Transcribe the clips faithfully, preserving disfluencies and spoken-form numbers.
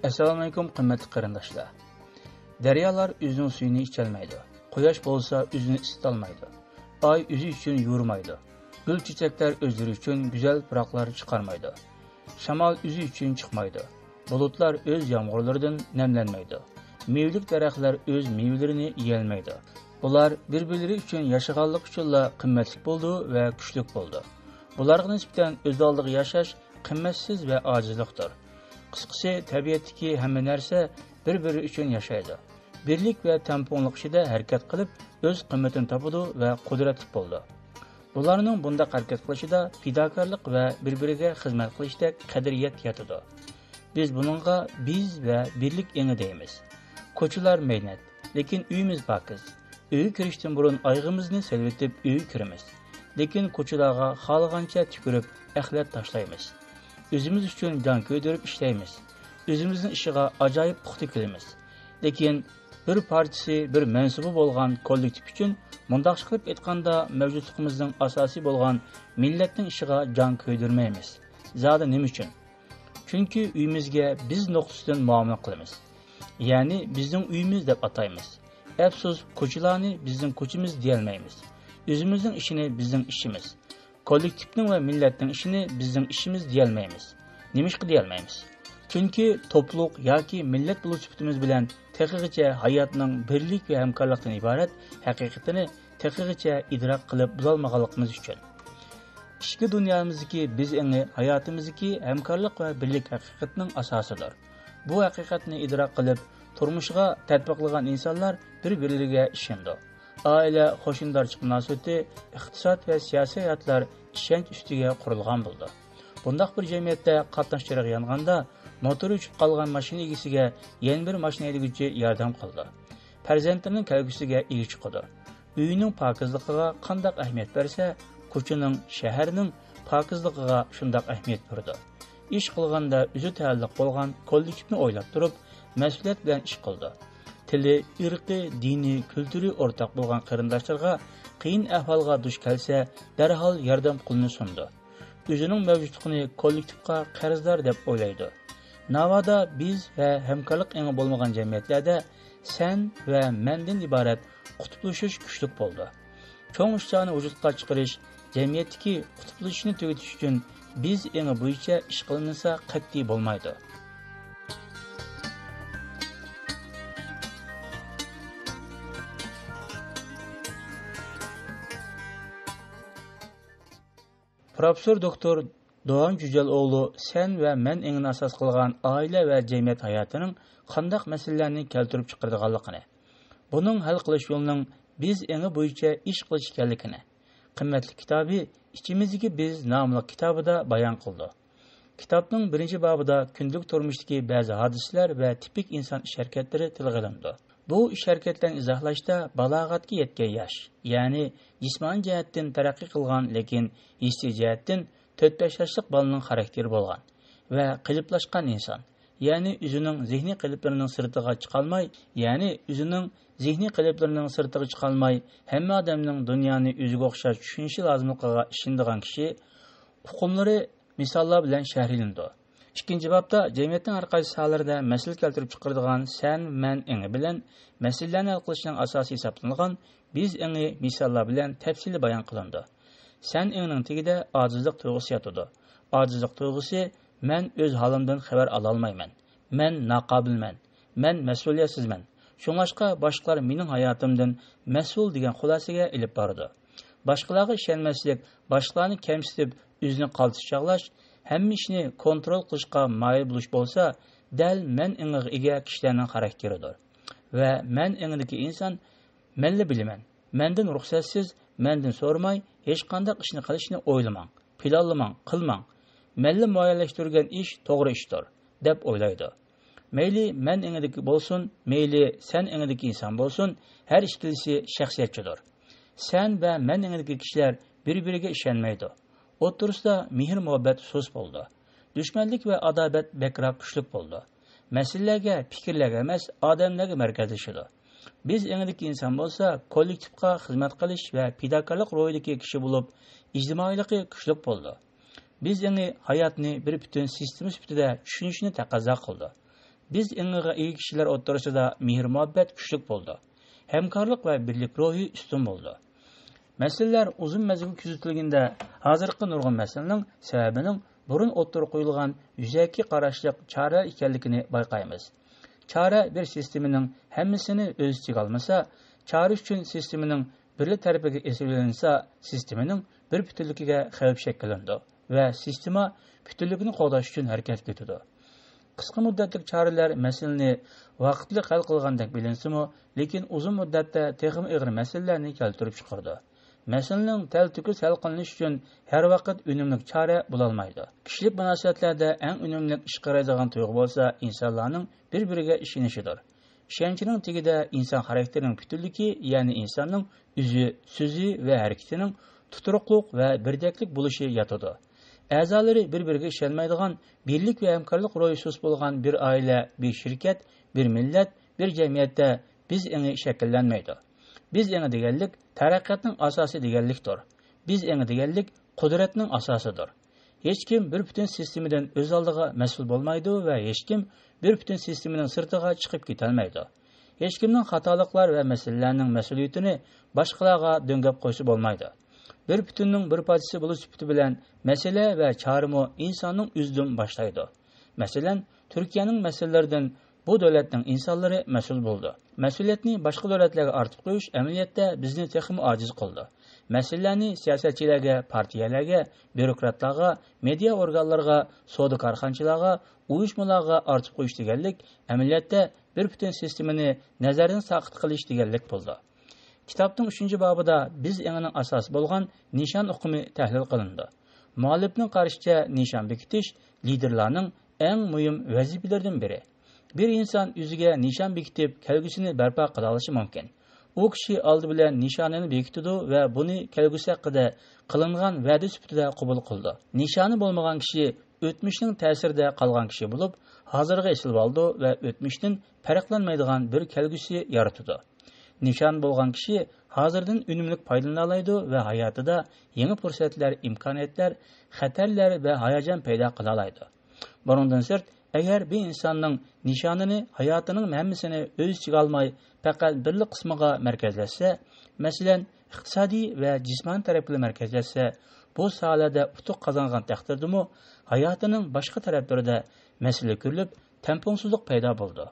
ئەسسالامۇئەلەيكۇم، قىممەتلىك قېرىنداشلار. دەريالار ئۆزىنىڭ سۈيىنى ئىچەلمەيدۇ. قۇياش بولسا ئۆزىنى ئىسسىتالمايدۇ. ئاي ئۆزى ئۈچۈن يورۇمايدۇ. گۈل-چېچەكلەر ئۆزلىرى ئۈچۈن گۈزەل پۇراقلار چىقارمايدۇ. شامال ئۆزى ئۈچۈن چىقمايدۇ. بۇلۇتلار ئۆز يامغۇرلىرىدىن نەملەنمەيدۇ. مېۋىلىك دەرەخلەر ئۆز مېۋىلىرىنى يېيەلمەيدۇ. بۇلار بىر-بىرلىرى ئۈچۈن ياشىغانلىقى ئۈچۈنلا قىممەتلىك بولىدۇ ۋە كۈچلۈك بولىدۇ. بۇلارغا نىسبەتەن ئۆز ئالدىغا ياشاش قىممەتسىز ۋە ئاجىزلىقتۇر. قىسقىسى، تەبىئەتتىكى ھەممە نەرسە بىر-بىرى ئۈچۈن ياشايدۇ. بىرلىك ۋە تەڭپۇڭلۇق ئىچىدە ھەرىكەت قىلىپ، ئۆز قىممىتىنى تاپىدۇ ۋە قۇدرەتلىك بولىدۇ. بۇلارنىڭ بۇنداق ھەرىكەت قىلىشىدا پىداكارلىق ۋە بىر-بىرىگە خىزمەت قىلىشتەك قەدرىيەت ياتىدۇ. بىز بۇنىڭغا بىز ۋە بىرلىك ئېڭى دەيمىز. كوچىلار مەينەت، لېكىن ئۆيىمىز پاكىز. ئۆيگە كىرىشتىن بۇرۇن ئايىغىمىزنى سېلىۋېتىپ ئۆيگە كىرىمىز. لېكىن كوچىلارغا خالىغانچە تۈكۈرۈپ ئەخلەت تاشلايمىز. ئۆزىمىز ئۈچۈن جان كۆيدۈرۈپ ئىشلەيمىز. ئۆزىمىزنىڭ ئىشىغا ئاجايىپ پۇختا كېلىمىز. لېكىن بىر پارچىسى، بىر مەنسۇبى بولغان كوللېكتىپ ئۈچۈن، مۇنداقچە قىلىپ ئېيتقاندا، مەۋجۇتلۇقىمىزنىڭ ئاساسى بولغان مىللەتنىڭ ئىشىغا جان كۆيدۈرمەيمىز. زادى نېمە ئۈچۈن؟ چۈنكى ئۆيىمىزگە بىز نۇقتىسىدىن مۇئامىلە قىلىمىز. يەنى بىزنىڭ ئۆيىمىز دەپ ئاتايمىز. ئەپسۇس، كوچىلارنى بىزنىڭ كوچىمىز دېيەلمەيمىز. ئۆزىمىزنىڭ ئىشىنى بىزنىڭ ئىشىمىز. كوللېكتىپنىڭ ۋە مىللەتنىڭ ئىشىنى بىزنىڭ ئىشىمىز دېيەلمەيمىز. نېمىشقا دېيەلمەيمىز؟ چۈنكى توپلۇق ياكى مىللەت بولۇش سۈپىتىمىز بىلەن تېخىغىچە ھاياتنىڭ بىرلىك ۋە ھەمكارلىقتىن ئىبارەت ھەقىقىتىنى تېخىغىچە ئىدراك قىلىپ بولالمىغانلىقىمىز ئۈچۈن. ئىچكى دۇنيامىزدىكى بىز ئېڭى ھاياتىمىزدىكى ھەمكارلىق ۋە بىرلىك ھەقىقىتىنىڭ ئاساسىدۇر. بۇ ھەقىقەتنى ئىدراك قىلىپ، تۇرمۇشىغا تەتبىقلىغان ئىنسانلار بىر-بىرلىرىگە ئىشىنىدۇ. ئائىلە، قوشنىدارچىلىق مۇناسىۋىتى، ئىقتىساد ۋە سىياسىي ھاياتلار ئىشەنچ ئۈستىگە قۇرۇلغان بولىدۇ. بۇنداق بىر جەمئىيەتتە قاتناش چىرىغى يانغاندا، موتورى ئۆچۈپ قالغان ماشىنا ئىگىسىگە يەنە بىر ماشىنا ھەيدىگۈچى ياردەم قىلىدۇ. پەرزەنتلىرىنىڭ كەلگۈسىگە ئىگە چىقىدۇ. ئۆيىنىڭ پاكىزلىقىغا قانداق ئەھمىيەت بەرسە، كوچىنىڭ، شەھەرنىڭ پاكىزلىقىغا شۇنداق ئەھمىيەت بېرىدۇ. ئىش قىلغاندا ئۆزى تەئەللۇق بولغان كوللېكتىپنى ئويلاپ تۇرۇپ، مەسئۇلىيەت بىلەن ئىش قىلىدۇ. تىلى، ئىرقى، دىنى، كۈلتۈرى ئورتاق بولغان قېرىنداشلىرىغا قىيىن ئەھۋالغا دۇچ كەلسە، دەرھال ياردەم قولىنى سۇنىدۇ. ئۆزىنىڭ مەۋجۇتلۇقىنى كوللېكتىپقا قەرزدار دەپ ئويلايدۇ. ناۋادا بىز ۋە ھەمكارلىق ئېڭى بولمىغان جەمئىيەتلەردە سەن ۋە مەندىن ئىبارەت قۇتۇپلىشىش كۈچلۈك بولىدۇ. چوڭ ئىشلارنى ۋۇجۇدقا چىقىرىش، جەمئىيەتتىكى قۇتۇپلىشىشنى تۈگىتىش ئۈچۈن بىز ئېڭى بويىچە ئىش قىلىنمىسا قەتئىي بولمايدۇ. پروفېسسور دوكتور دوغان جۈجەل ئوغلى سەن ۋە مەن ئېڭىنى ئاساس قىلغان ئائىلە ۋە جەمئىيەت ھاياتىنىڭ قانداق مەسىلىلەرنى كەلتۈرۈپ چىقىرىدىغانلىقىنى، بۇنىڭ ھەل قىلىش يولىنىڭ بىز ئېڭى بويىچە ئىش قىلىش ئىكەنلىكىنى، قىممەتلىك كىتابى ئىچىمىزدىكى بىز ناملىق كىتابىدا بايان قىلىدۇ. كىتابنىڭ بىرىنچى بابىدا كۈندىلىك تۇرمۇشتىكى بەزى ھادىسىلەر ۋە تىپىك ئىنسان ئىش ھەرىكەتلىرى تىلغا ئېلىنىدۇ. بۇ ئىش ھەرىكەتلەرنى ئىزاھلاشتا بالاغەتكە يەتكەن ياش، يەنى جىسمانىي جەھەتتىن تەرەققىي قىلغان، لېكىن ھېسسىي جەھەتتىن تۆت-بەش ياشلىق بالىنىڭ خاراكتېرى بولغان ۋە قېلىپلاشقان ئىنسان، يەنى ئۆزىنىڭ زېھنىي قېلىپلىرىنىڭ سىرتىغا چىقالماي، يەنى ئۆزىنىڭ زېھنىي قېلىپلىرىنىڭ سىرتىغا چىقالماي، ھەممە ئادەمنىڭ دۇنيانى ئۆزىگە ئوخشاش چۈشىنىشى لازىملىقىغا ئىشىنىدىغان كىشى ئۇقۇملىرى مىساللار بىلەن شەرھلىنىدۇ. ئىككىنچى بابتا جەمئىيەتنىڭ ھەر قايسى ساھەلىرىدە مەسىلە كەلتۈرۈپ چىقىرىدىغان سەن، مەن ئېڭى بىلەن مەسىلىلەرنى ھەل قىلىشنىڭ ئاساسى ھېسابلانغان بىز ئېڭى مىساللار بىلەن تەپسىلىي بايان قىلىنىدۇ. سەن ئېڭىنىڭ تېگىدە ئاجىزلىق تۇيغۇسى ياتىدۇ. ئاجىزلىق تۇيغۇسى، مەن ئۆز ھالىمدىن خەۋەر ئالالمايمەن. مەن ناقابىلمەن. مەن مەسئۇلىيەتسىزمەن. شۇڭلاشقا باشقىلار مېنىڭ ھاياتىمدىن مەسئۇل دېگەن خۇلاسىگە ئېلىپ بارىدۇ. باشقىلارغا ئىشەنمەسلىك، باشقىلارنى كەمسىتىپ ئۆزىنى قالتىس چاغلاش، ھەممە ئىشنى كونترول قىلىشقا مايىل بولۇش بولسا، دەل مەن ئېڭىغا ئىگە كىشىلەرنىڭ خاراكتېرىدۇر. ۋە مەن ئېڭىدىكى ئىنسان، مەنلا بىلىمەن، مەندىن رۇخسەتسىز، مەندىن سورىماي ھېچقانداق ئىشنى قىلىشنى ئويلىماڭ، پىلانلىماڭ، قىلماڭ. مەنلا مۇئەييەنلەشتۈرگەن ئىش توغرا ئىشتۇر، دەپ ئويلايدۇ. مەيلى مەن ئېڭىدىكى بولسۇن، مەيلى سەن ئېڭىدىكى ئىنسان بولسۇن، ھەر ئىككىلىسى شەخسىيەتچىدۇر. سەن ۋە مەن ئېڭىدىكى كىشىلەر بىر-بىرىگە ئىشەنمەيدۇ. ئوتتۇرىسىدا مېھىر-مۇھەببەت سۇس بولىدۇ. دۈشمەنلىك ۋە ئاداۋەت بەكرەك كۈچلۈك بولىدۇ. مەسىلىلەرگە، پىكىرلەرگە ئەمەس، ئادەملەرگە مەركەزلىشىدۇ. بىز ئېڭىدىكى ئىنسان بولسا، كوللېكتىپقا خىزمەت قىلىش ۋە پىداكارلىق روھىدىكى كىشى بولۇپ، ئىجتىمائىيلىقى كۈچلۈك بولىدۇ. بىز ئېڭى ھاياتنى بىر پۈتۈن سىستېما سۈپىتىدە چۈشىنىشنى تەقەززا قىلىدۇ. بىز ئېڭىغا ئىگە كىشىلەر ئوتتۇرىسىدا مېھىر-مۇھەببەت كۈچلۈك بولىدۇ. ھەمكارلىق ۋە بىرلىك روھى ئۈستۈن بولىدۇ. مەسىلىلەر ئۇزۇن مەزگىل كۆزىتىلگىنىدە، ھازىرقى نۇرغۇن مەسىلىنىڭ سەۋەبىنىڭ بۇرۇن ئوتتۇرىغا قويۇلغان يۈزەكى قاراشلىق چارە ئىكەنلىكىنى بايقايمىز. چارە بىر سىستېمىنىڭ ھەممىسىنى ئۆز ئىچىگە ئالمىسا، چارە ئۈچۈن سىستېمىنىڭ بىرلا تەرىپىگە ئېسىۋېلىنسا، سىستېمىنىڭ بىر پۈتۈنلۈكىگە خەۋپ شەكىللىنىدۇ ۋە سىستېما پۈتۈنلۈكىنى قوغداش ئۈچۈن ھەرىكەتكە ئۆتىدۇ. قىسقا مۇددەتلىك چارىلەر مەسىلىنى ۋاقىتلىق ھەل قىلغاندەك بىلىنسىمۇ، لېكىن ئۇزۇن مۇددەتتە تېخىمۇ ئېغىر مەسىلىلەرنى كەلتۈرۈپ چىقىرىدۇ. مەسىلىنىڭ تەلتۆكۈس ھەل قىلىنىشى ئۈچۈن ھەر ۋاقىت ئۈنۈملۈك چارە بولالمايدۇ. كىشىلىك مۇناسىۋەتلەردە ئەڭ ئۈنۈملۈك ئىشقا يارايدىغان تۇيغۇ بولسا ئىنسانلارنىڭ بىر-بىرىگە ئىشىنىشىدۇر. ئىشەنچنىڭ تېگىدە ئىنسان خاراكتېرىنىڭ پۈتۈنلۈكى، يەنى ئىنساننىڭ ئۆزى، سۆزى ۋە ھەرىكىتىنىڭ تۇتۇرۇقلۇق ۋە بىردەكلىك بولۇشى ياتىدۇ. ئەزالىرى بىر-بىرىگە ئىشەنمەيدىغان، بىرلىك ۋە ھەمكارلىق روھى سۇس بولغان بىر ئائىلە، بىر شىركەت، بىر مىللەت، بىر جەمئىيەتتە بىز ئېڭى شەكىللەنمەيدۇ. بىز ئېڭى دېگەنلىك تەرەققىياتنىڭ ئاساسى دېگەنلىكتۇر. بىز ئېڭى دېگەنلىك قۇدرەتنىڭ ئاساسىدۇر. ھېچكىم بىر پۈتۈن سىستېمىدىن ئۆز ئالدىغا مەسئۇل بولمايدۇ ۋە ھېچكىم بىر پۈتۈن سىستېمىنىڭ سىرتىغا چىقىپ كېتەلمەيدۇ. ھېچكىمنىڭ خاتالىقلار ۋە مەسىلىلەرنىڭ مەسئۇلىيىتىنى باشقىلارغا دۆڭگەپ قويسا بولمايدۇ. بىر پۈتۈننىڭ بىر پارچىسى بولۇش سۈپىتى بىلەن مەسىلە ۋە چارىمۇ ئىنساننىڭ ئۆزىدىن باشلايدۇ. مەسىلەن، تۈركىيەنىڭ مەسىلىلىرىدىن بۇ دۆلەتنىڭ ئىنسانلىرى مەسئۇل بولىدۇ. مەسئۇلىيەتنى باشقا دۆلەتلەرگە ئارتىپ قويۇش ئەمەلىيەتتە بىزنى تېخىمۇ ئاجىز قىلىدۇ. مەسىلىلەرنى سىياسەتچىلەرگە، پارتىيەلەرگە، بيۇروكراتلارغا، مېدىيا ئورگانلىرىغا، سودا كارخانىچىلارغا، ئۇيۇشمىلارغا ئارتىپ قويۇش دېگەنلىك ئەمەلىيەتتە بىر پۈتۈن سىستېمىنى نەزەردىن ساقىت قىلىش دېگەنلىك بولىدۇ. كىتابنىڭ ئۈچىنچى بابىدا بىز ئېڭىنىڭ ئاساسى بولغان نىشان ئۇقۇمى تەھلىل قىلىنىدۇ. مۇئەللىپنىڭ قارىشىچە، نىشان بېكىتىش لىدېرلارنىڭ ئەڭ مۇھىم ۋەزىپىلىرىدىن بىرى. بىر ئىنسان ئۆزىگە نىشان بېكىتىپ، كەلگۈسىنى بەرپا قىلالىشى مۇمكىن. ئۇ كىشى ئالدى بىلەن نىشانىنى بېكىتىدۇ ۋە بۇنى كەلگۈسى ھەققىدە قىلىنغان ۋەدە سۈپىتىدە قوبۇل قىلىدۇ. نىشانى بولمىغان كىشى ئۆتمۈشنىڭ تەسىرىدە قالغان كىشى بولۇپ، ھازىرغا ئېسىلىۋالىدۇ ۋە ئۆتمۈشتىن پەرقلەنمەيدىغان بىر كەلگۈسى يارىتىدۇ. نىشان بولغان كىشى ھازىردىن ئۈنۈملۈك پايدىلىنالايدۇ ۋە ھاياتىدا يېڭى پۇرسەتلەر، ئىمكانىيەتلەر، خەتەرلەر ۋە ھاياجان پەيدا قىلالايدۇ. بۇنىڭدىن سىرت، ئەگەر بىر ئىنساننىڭ نىشانىنى ھاياتىنىڭ ھەممىسىنى ئۆز ئىچىگە ئالماي، پەقەت بىرلا قىسمىغا مەركەزلەشسە، مەسىلەن، ئىقتىسادىي ۋە جىسمانىي تەرەپكىلا مەركەزلەشسە، بۇ ساھەلەردە ئۇتۇق قازانغان تەقدىردىمۇ، ھاياتىنىڭ باشقا تەرەپلىرىدە مەسىلە كۆرۈلۈپ، تەڭپۇڭسىزلىق پەيدا بولىدۇ.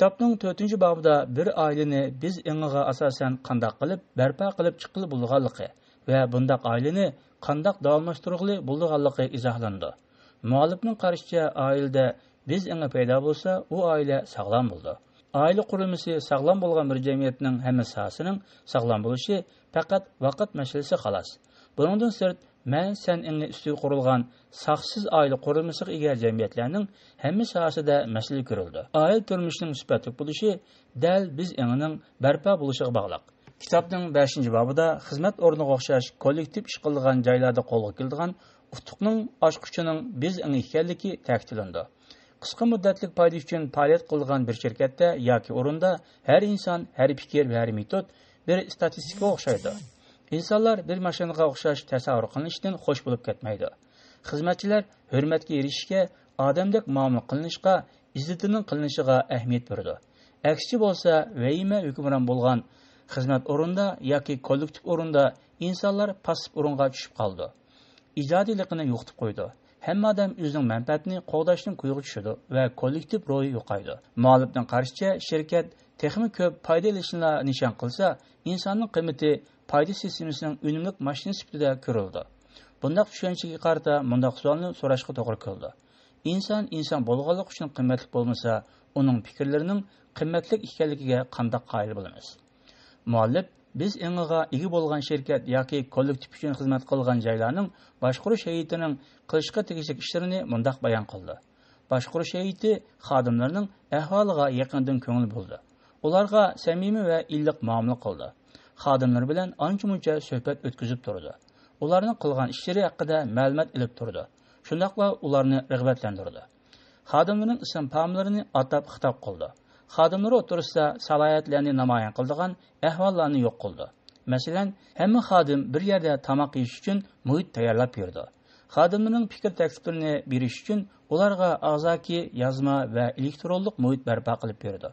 كىتابنىڭ تۆتىنچى بابىدا بىر ئائىلىنى بىز ئېڭىغا ئاساسەن قانداق قىلىپ بەرپا قىلىپ چىققىلى بولىدىغانلىقى ۋە بۇنداق ئائىلىنى قانداق داۋاملاشتۇرغىلى بولىدىغانلىقى ئىزاھلىنىدۇ. مۇئەللىپنىڭ قارىشىچە، ئائىلىدە بىز ئېڭى پەيدا بولسا، ئۇ ئائىلە ساغلام بولىدۇ. ئائىلە قۇرۇلمىسى ساغلام بولغان بىر جەمئىيەتنىڭ ھەممە ساھەسىنىڭ ساغلام بولۇشى پەقەت ۋاقىت مەسىلىسى، خالاس. بۇنىڭدىن سىرت، مەن-سەن ئېڭى ئۈستىگە قۇرۇلغان ساقچىسىز ئائىلە قۇرۇلمىسىغا ئىگە جەمئىيەتلەرنىڭ ھەممە ساھەسىدە مەسىلە كۆرۈلىدۇ. ئائىلە تۇرمۇشىنىڭ سۈپەتلىك بولۇشى دەل بىز ئېڭىنىڭ بەرپا بولۇشىغا باغلىق. كىتابنىڭ بەشىنچى بابىدا خىزمەت ئورنىغا ئوخشاش كوللېكتىپ ئىش قىلىدىغان جايلاردا قولغا كېلىدىغان ئۇتۇقنىڭ ئاچقۇچىنىڭ بىز ئېڭى ئىكەنلىكى تەكىتلىنىدۇ. قىسقا مۇددەتلىك پايدا ئۈچۈن پائالىيەت قىلىدىغان بىر شىركەتتە ياكى ئورۇندا ھەر ئىنسان، ھەر پىكىر ۋە ھەر مېتود بىر ئىستاتىستىكىغا ئوخشايدۇ. ئىنسانلار بىر ماشىنىغا ئوخشاش تەسەۋۋۇر قىلىنىشتىن خوش بولۇپ كەتمەيدۇ. خىزمەتچىلەر ھۆرمەتكە ئېرىشىشكە، ئادەمدەك مۇئامىلە قىلىنىشقا، ئىززىتىنىڭ قىلىنىشىغا ئەھمىيەت بېرىدۇ. ئەكسىچە بولسا، ۋەھىمە ھۆكۈمران بولغان خىزمەت ئورنىدا ياكى كوللېكتىپ ئورۇندا ئىنسانلار پاسسىپ ئورۇنغا چۈشۈپ قالىدۇ. ئىجادىيلىقىنى يوقىتىپ قويىدۇ. ھەممە ئادەم ئۆزىنىڭ مەنپەئەتىنى قوغداشتىن كويغا چۈشىدۇ ۋە كوللېكتىپ روھى يوقايدۇ. مۇئەللىپنىڭ قارىشىچە، شىركەت تېخىمۇ كۆپ پايدا ئېلىشنىلا نىشان قىلسا، ئىنساننىڭ قىممىتى پايدا سىستېمىسىنىڭ ئۈنۈملۈك ماشىنا سۈپىتىدە كۆرۈلىدۇ. بۇنداق چۈشەنچىگە قارىتا مۇنداق سوئالنى سوراشقا توغرا كېلىدۇ: ئىنسان ئىنسان بولغانلىقى ئۈچۈن قىممەتلىك بولمىسا، ئۇنىڭ پىكىرلىرىنىڭ قىممەتلىك ئىكەنلىكىگە قانداق قايىل بولىمىز؟ مۇئەللىپ بىز ئېڭىغا ئىگە بولغان شىركەت ياكى كوللېكتىپ ئۈچۈن خىزمەت قىلغان جايلارنىڭ باشقۇرۇش ھەيئىتىنىڭ قىلىشقا تېگىشلىك ئىشلىرىنى مۇنداق بايان قىلدى: باشقۇرۇش ھەيئىتى خادىملىرىنىڭ ئەھۋالىغا يېقىندىن كۆڭۈل بۆلىدۇ. ئۇلارغا سەمىمىي ۋە ئىللىق مۇئامىلە قىلىدۇ. خادىملىرى بىلەن ئانچە-مۇنچە سۆھبەت ئۆتكۈزۈپ تۇرىدۇ. ئۇلارنىڭ قىلغان ئىشلىرى ھەققىدە مەلۇمات ئېلىپ تۇرىدۇ. شۇنداقلا ئۇلارنى رىغبەتلەندۈرىدۇ. خادىملىرىنىڭ ئىسىم-پاملىرىنى ئاتاپ خىتاب قىلىدۇ. خادىملىرى ئوتتۇرىسىدا سالاھىيەتلەرنى نامايان قىلىدىغان ئەھۋاللارنى يوق قىلىدۇ. مەسىلەن، ھەممە خادىم بىر يەردە تاماق يېيىش ئۈچۈن مۇھىت تەييارلاپ بېرىدۇ. خادىملىرىنىڭ پىكىر تەكلىپلىرىنى بېرىش ئۈچۈن ئۇلارغا ئاغزاكى يازما ۋە ئېلېكترونلۇق مۇھىت بەرپا قىلىپ بېرىدۇ.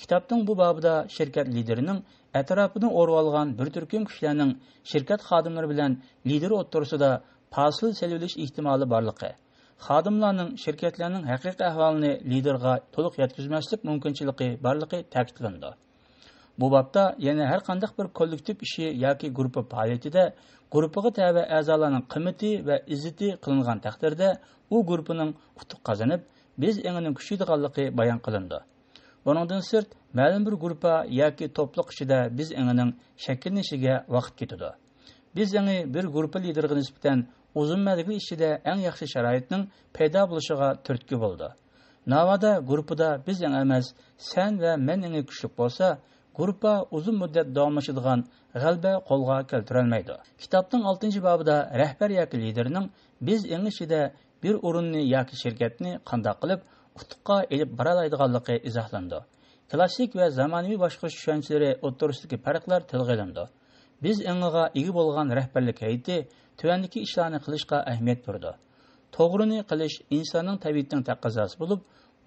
كىتابنىڭ بۇ بابىدا شىركەت لىدىرىنىڭ ئەتراپىنى ئورىۋالغان بىر تۈركۈم كىشىلەرنىڭ شىركەت خادىملىرى بىلەن لىدىر ئوتتۇرىسىدا پاسىل سېلىۋېلىش ئېھتىمالى بارلىقى، خادىملارنىڭ شىركەتلەرنىڭ ھەقىقىي ئەھۋالىنى لىدىرغا تولۇق يەتكۈزمەسلىك مۇمكىنچىلىكى بارلىقى تەكىتلىنىدۇ. بۇ بابتا يەنە ھەر قانداق بىر كوللېكتىپ ئىشى ياكى گۇرۇپپا پائالىيىتىدە گۇرۇپپىغا تەۋە ئەزالارنىڭ قىممىتى ۋە ئىززىتى قىلىنغان تەقدىردە، ئۇ گۇرۇپپىنىڭ ئۇتۇق قازىنىپ، بىز ئېڭىنىڭ كۈچىيىدىغانلىقى بايان قىلىنىدۇ. بۇنىڭدىن سىرت، مەلۇم بىر گۇرۇپپا ياكى توپلۇق ئىچىدە بىز ئېڭىنىڭ شەكىللىنىشىگە ۋاقىت كېتىدۇ. بىز ئېڭى بىر گۇرۇپپا لىدېرىغا نىسبەتەن ئۇزۇن مەزگىل ئىچىدە ئەڭ ياخشى شارائىتنىڭ پەيدا بولۇشىغا تۈرتكە بولىدۇ. ناۋادا گۇرۇپپىدا بىز ئېڭى ئەمەس، سەن ۋە مەن ئېڭى كۈچلۈك بولسا، گۇرۇپپا ئۇزۇن مۇددەت داۋاملىشىدىغان غەلىبە قولغا كەلتۈرەلمەيدۇ. كىتابنىڭ ئالتىنچى بابىدا رەھبەر ياكى لىدېرنىڭ بىز ئېڭى ئىچىدە بىر ئورۇننى ياكى شىركەتنى قانداق قىلىپ ئۇتۇققا ئېلىپ بارالايدىغانلىقى ئىزاھلىنىدۇ. كلاسسىك ۋە زامانىۋى باشقۇرۇش چۈشەنچىلىرى ئوتتۇرىسىدىكى پەرقلەر تىلغا ئېلىنىدۇ. بىز ئېڭىغا ئىگە بولغان رەھبەرلىك ھەيئىتى تۆۋەندىكى ئىشلارنى قىلىشقا ئەھمىيەت بېرىدۇ. توغرىنى قىلىش ئىنساننىڭ تەبىئىتىنىڭ تەقەززاسى بولۇپ،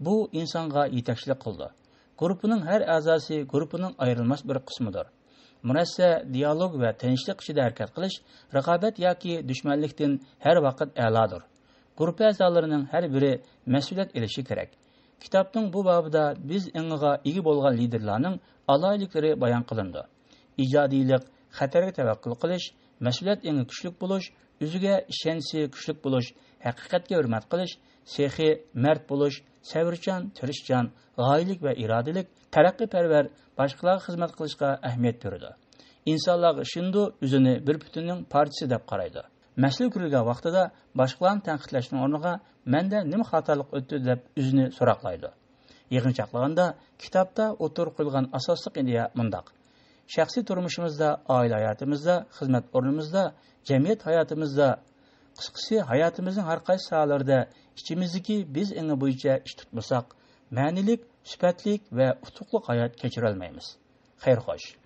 بۇ ئىنسانغا يېتەكچىلىك قىلىدۇ. گۇرۇپپىنىڭ ھەر ئەزاسى گۇرۇپپىنىڭ ئايرىلماس بىر قىسمىدۇر. مۇرەسسە، دىيالوگ ۋە تىنچلىق ئىچىدە ھەرىكەت قىلىش رىقابەت ياكى دۈشمەنلىكتىن ھەر ۋاقىت ئەلادۇر. گۇرۇپپا ئەزالىرىنىڭ ھەر بىرى مەسئۇلىيەت ئېلىشى كېرەك. كىتابنىڭ بۇ بابىدا بىز ئېڭىغا ئىگە بولغان لىدېرلارنىڭ ئالاھىدىلىكلىرى بايان قىلىنىدۇ. ئىجادىيلىق، خەتەرگە تەۋەككۈل قىلىش، مەسئۇلىيەت ئېڭى كۈچلۈك بولۇش، ئۆزىگە ئىشەنچى كۈچلۈك بولۇش، ھەقىقەتكە ھۆرمەت قىلىش، سېخىي، مەرد بولۇش، سەۋرچان، تىرىشچان، غايىلىك ۋە ئىرادىلىك، تەرەققىيپەرۋەر، باشقىلارغا خىزمەت قىلىشقا ئەھمىيەت بېرىدۇ. ئىنسانلارغا ئىشىنىدۇ، ئۆزىنى بىر پۈتۈننىڭ پارچىسى دەپ قارايدۇ. مەسىلە كۆرۈلگەن ۋاقتىدا باشقىلارنى تەنقىدلەشنىڭ ئورنىغا، مەندە نېمە خاتالىق ئۆتتى دەپ ئۆزىنى سوراقلايدۇ. يىغىنچاقلىغاندا، كىتابتا ئوتتۇرىغا قويۇلغان ئاساسلىق ئىدىيە مۇنداق: شەخسىي تۇرمۇشىمىزدا، ئائىلە ھاياتىمىزدا، خىزمەت ئورنىمىزدا، جەمئىيەت ھاياتىمىزدا، قىسقىسى، ھاياتىمىزنىڭ ھەر قايسى ساھەلىرىدە ئىچىمىزدىكى بىز ئېڭى بويىچە ئىش تۇتمىساق، مەنىلىك، سۈپەتلىك ۋە ئۇتۇقلۇق ھايات كەچۈرەلمەيمىز. خەير خوش.